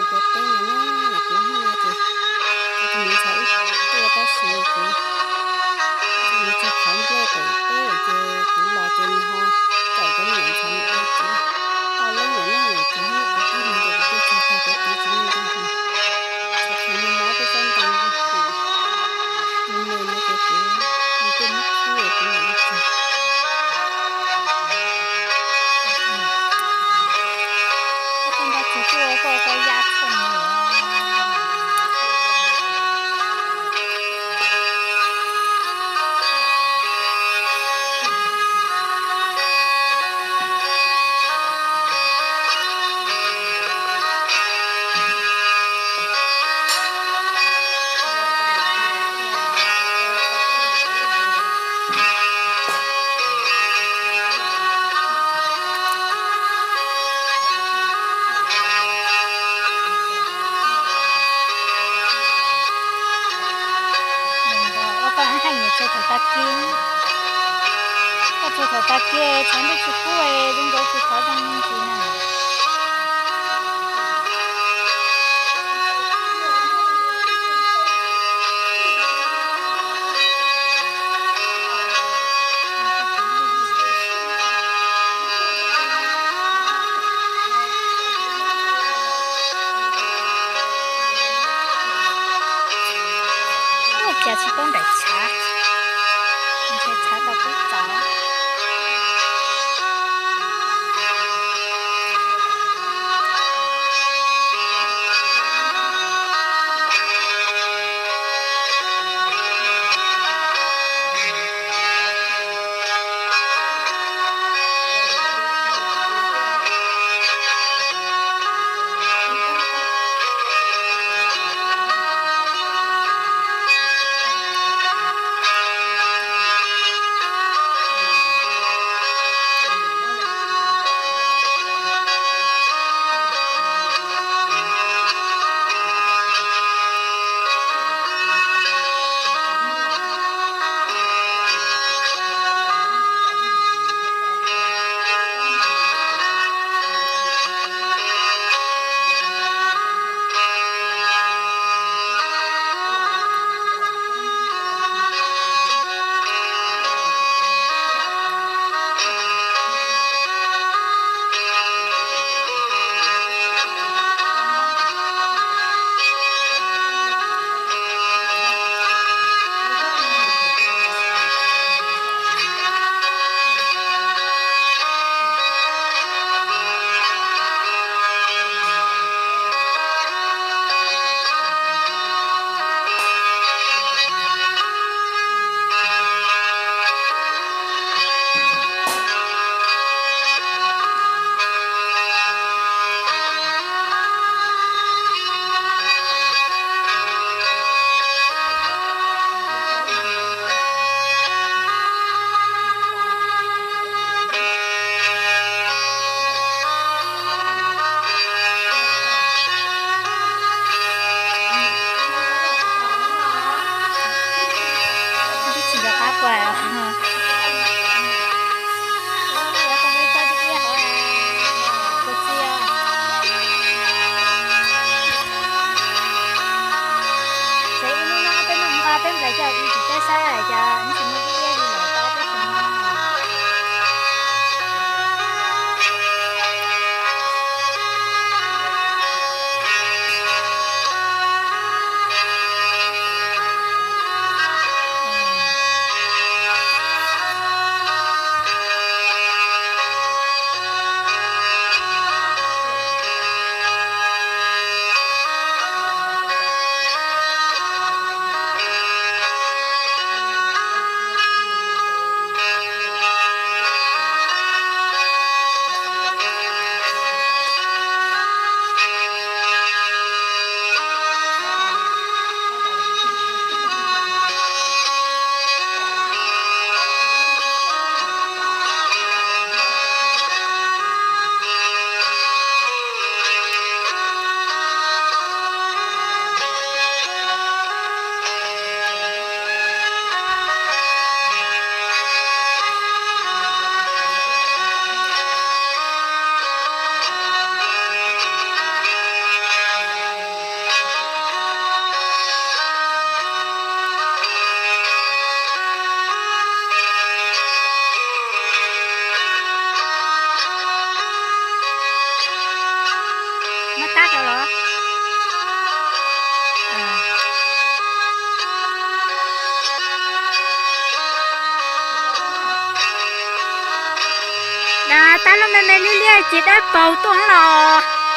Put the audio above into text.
Cov teb no na, kuv hnub no ces kuv tus niam ntxhais wb tuaj tab sis kuv tus niam ntxhais qhov nplej pem teb ces kuv los ces nws ho cawm cov me nyuam ntxhais mus ua txiv tau lawm no na, ces hnub kuv twb mus ces kuv tuaj txog tag cov txiv tsis muaj nqi mus. Txog qhov no mob peb tsob ntoo hu, tus me no ces kuv mus tuaj muab khwb kuv mam li txog. Koj nrog txog tuaj koj koj yaj txhoj no. Ua koj haj nyiam txog thaum tag kis, koj txog thaum tag kis tshav ntuj tsis kub zoo nkaus tsis qhov zoo ntsis na. Ua cas tsis paub nraim tshav, ntshe tshav tau pub txaus. Twb tsis nco qab kuaj. Ces ib hnub no peb noj nqa peb nplais coj ib tsis teb saib cas ib tsis muaj ib iab li lawm tau peb tsis no. los? Dab tab no me me liab liab ces dab paug tuaj los.